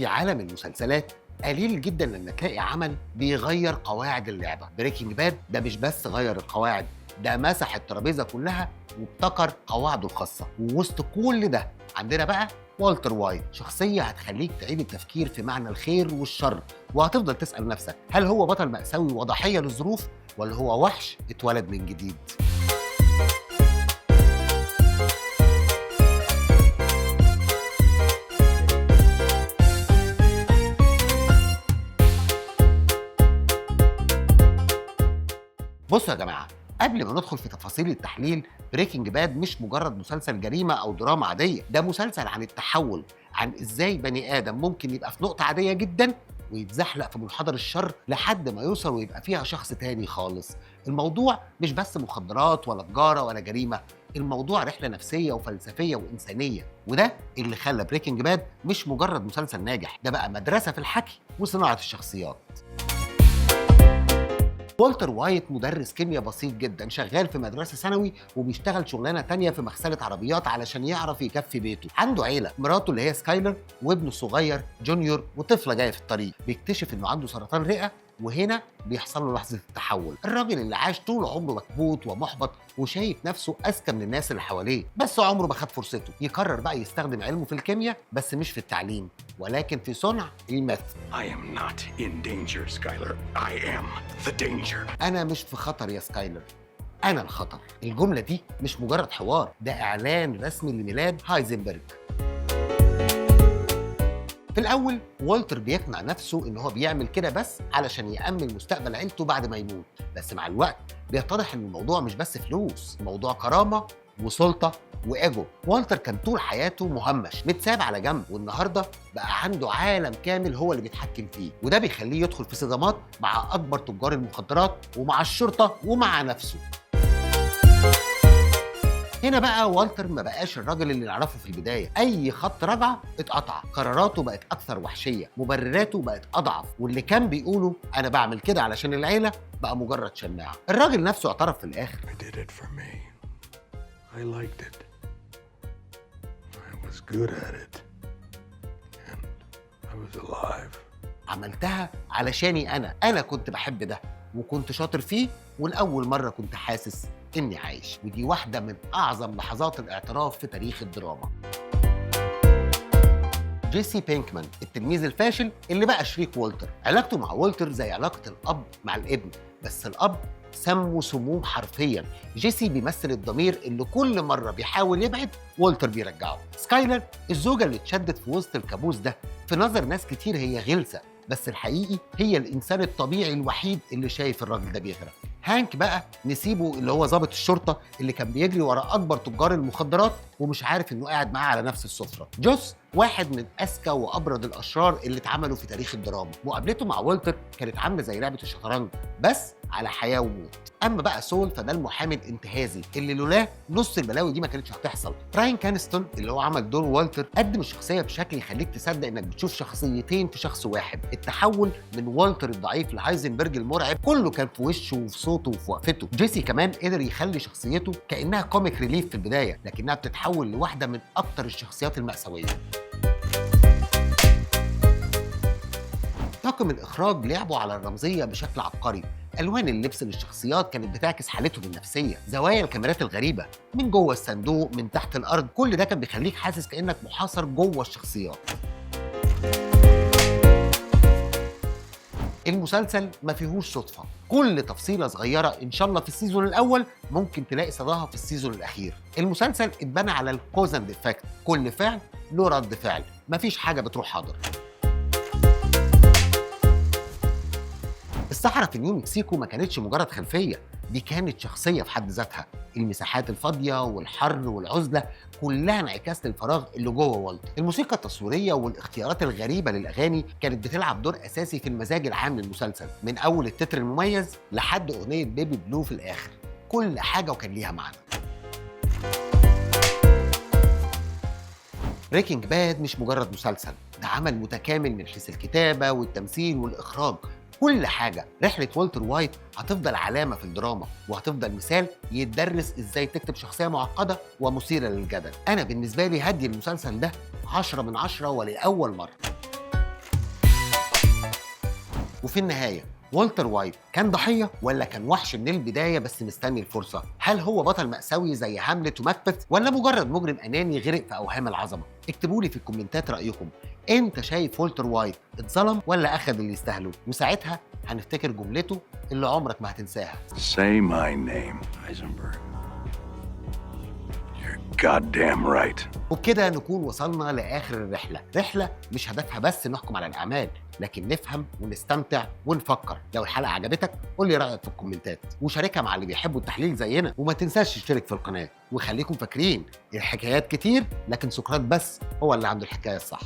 في عالم المسلسلات قليل جدا لما تلاقي عمل بيغير قواعد اللعبة. Breaking Bad ده مش بس غير القواعد، ده مسح الترابيزة كلها وابتكر قواعده الخاصة. ووسط كل ده عندنا بقى والتر وايت، شخصية هتخليك تعيد التفكير في معنى الخير والشر، وهتفضل تسأل نفسك هل هو بطل مأساوي وضحية للظروف ولا هو وحش اتولد من جديد؟ بصوا يا جماعة، قبل ما ندخل في تفاصيل التحليل، Breaking Bad مش مجرد مسلسل جريمة أو دراما عادية، ده مسلسل عن التحول، عن إزاي بني آدم ممكن يبقى في نقطة عادية جدا ويتزحلق في منحدر الشر لحد ما يوصل ويبقى فيها شخص تاني خالص. الموضوع مش بس مخدرات ولا تجارة ولا جريمة، الموضوع رحلة نفسية وفلسفية وإنسانية، وده اللي خلى Breaking Bad مش مجرد مسلسل ناجح، ده بقى مدرسة في الحكي وصناعة الشخصيات. والتر وايت مدرس كيمياء بسيط جدا، شغال في مدرسة ثانوي وبيشتغل شغلانة تانية في مغسلة عربيات علشان يعرف يكفي بيته. عنده عيلة، مراته اللي هي سكايلر وابنه الصغير جونيور وطفلة جاية في الطريق. بيكتشف انه عنده سرطان رئة، وهنا بيحصل له لحظة التحول. الراجل اللي عاش طول عمره مكبوت ومحبط وشايف نفسه أذكى من الناس اللي حواليه، بس عمره ما خد فرصته، يقرر بقى يستخدم علمه في الكيمياء، بس مش في التعليم ولكن في صنع ال meth. I am not in danger, Skyler. I am the danger. أنا مش في خطر يا سكايلر، أنا الخطر. الجملة دي مش مجرد حوار، ده إعلان رسمي لميلاد هايزنبرج. في الأول والتر بيقنع نفسه إن هو بيعمل كده بس علشان يأمن مستقبل عيلته بعد ما يموت، بس مع الوقت بيتضح إن الموضوع مش بس فلوس، الموضوع كرامة وسلطة وإيجو. والتر كان طول حياته مهمش، متساب على جنب، والنهارده بقى عنده عالم كامل هو اللي بيتحكم فيه، وده بيخليه يدخل في صدامات مع أكبر تجار المخدرات ومع الشرطة ومع نفسه. هنا بقى والتر ما بقاش الراجل اللي نعرفه في البداية، أي خط رجعة اتقطع، قراراته بقت أكثر وحشية، مبرراته بقت أضعف، واللي كان بيقوله أنا بعمل كده علشان العيلة بقى مجرد شماعة. الراجل نفسه اعترف في الآخر. I did it for me. I liked it. I was good at it. And I was alive. عملتها علشاني أنا كنت بحب ده وكنت شاطر فيه، والأول مرة كنت حاسس إني عايش. ودي واحدة من أعظم لحظات الاعتراف في تاريخ الدراما. جيسي بينكمان التلميذ الفاشل اللي بقى شريك والتر، علاقته مع والتر زي علاقة الأب مع الابن، بس الأب سمه سموم حرفيا. جيسي بيمثل الضمير اللي كل مرة بيحاول يبعد والتر بيرجعه. سكايلر الزوجة اللي اتشدت في وسط الكابوس ده، في نظر ناس كتير هي غلسة، بس الحقيقي هي الإنسان الطبيعي الوحيد اللي شايف الراجل ده بيغرق. هانك بقى نسيبه اللي هو ضابط الشرطة اللي كان بيجري ورا أكبر تجار المخدرات ومش عارف إنه قاعد معاه على نفس السفرة. جوس واحد من أذكى وأبرد الأشرار اللي اتعملوا في تاريخ الدراما. مقابلته مع والتر كانت عاملة زي لعبة الشطرنج بس على حياة وموت. أما بقى سول فده المحامي الانتهازي اللي لولاه نص البلاوي دي ما كانتش هتحصل. براين كانستون اللي هو عمل دور والتر قدم الشخصية بشكل يخليك تصدق إنك بتشوف شخصيتين في شخص واحد. التحول من والتر الضعيف لهايزنبرج المرعب كله كان في وشه وفي صوته وفي وقفته. جيسي كمان قدر يخلي شخصيته كأنها comic relief في البداية، لكنها بتتحول لواحدة من أكتر الشخصيات المأساوية. طاقم الإخراج لعبوا على الرمزية بشكل عبقري. ألوان اللبس للشخصيات كانت بتعكس حالتهم النفسية، زوايا الكاميرات الغريبة من جوه الصندوق من تحت الأرض، كل ده كان بيخليك حاسس كأنك محاصر جوه الشخصيات. المسلسل ما فيهوش صدفة، كل تفصيلة صغيرة إن شاء الله في ال season الأول ممكن تلاقي صداها في ال season الأخير. المسلسل اتبنى على ال cause and effect، كل فعل له رد فعل، مفيش حاجة بتروح هدر. الصحراء في نيو مكسيكو ما كانتش مجرد خلفية، دي كانت شخصية في حد ذاتها. المساحات الفاضية والحر والعزلة كلها انعكاس للفراغ اللي جوه والتر. الموسيقى التصويرية والاختيارات الغريبة للأغاني كانت بتلعب دور أساسي في المزاج العام للمسلسل، من أول التتر المميز لحد أغنية Baby Blue في الآخر. كل حاجة وكان ليها معنى. Breaking Bad مش مجرد مسلسل، ده عمل متكامل من حيث الكتابة والتمثيل والإخراج، كل حاجة. رحلة والتر وايت هتفضل علامة في الدراما، وهتفضل مثال يتدرس ازاي تكتب شخصية معقدة ومثيرة للجدل. أنا بالنسبة لي هدي المسلسل ده 10 من 10 ولأول مرة. وفي النهاية، والتر وايت كان ضحية ولا كان وحش من البداية بس مستني الفرصة؟ هل هو بطل مأساوي زي هاملت وماكبث ولا مجرد مجرم أناني غرق في أوهام العظمة؟ اكتبوا لي في الكومنتات رأيكم. انت شايف والتر وايت اتظلم ولا أخذ اللي يستاهله؟ وساعتها هنفتكر جملته اللي عمرك ما هتنساها. Say my name, Heisenberg. You're goddamn right. وبكده نكون وصلنا لآخر الرحلة. رحلة مش هدفها بس نحكم على الأعمال، لكن نفهم ونستمتع ونفكر. لو الحلقة عجبتك قول لي رأيك في الكومنتات وشاركها مع اللي بيحبوا التحليل زينا، وما تنساش تشترك في القناة. وخليكم فاكرين، الحكايات كتير لكن سقراط بس هو اللي عنده الحكاية الصح.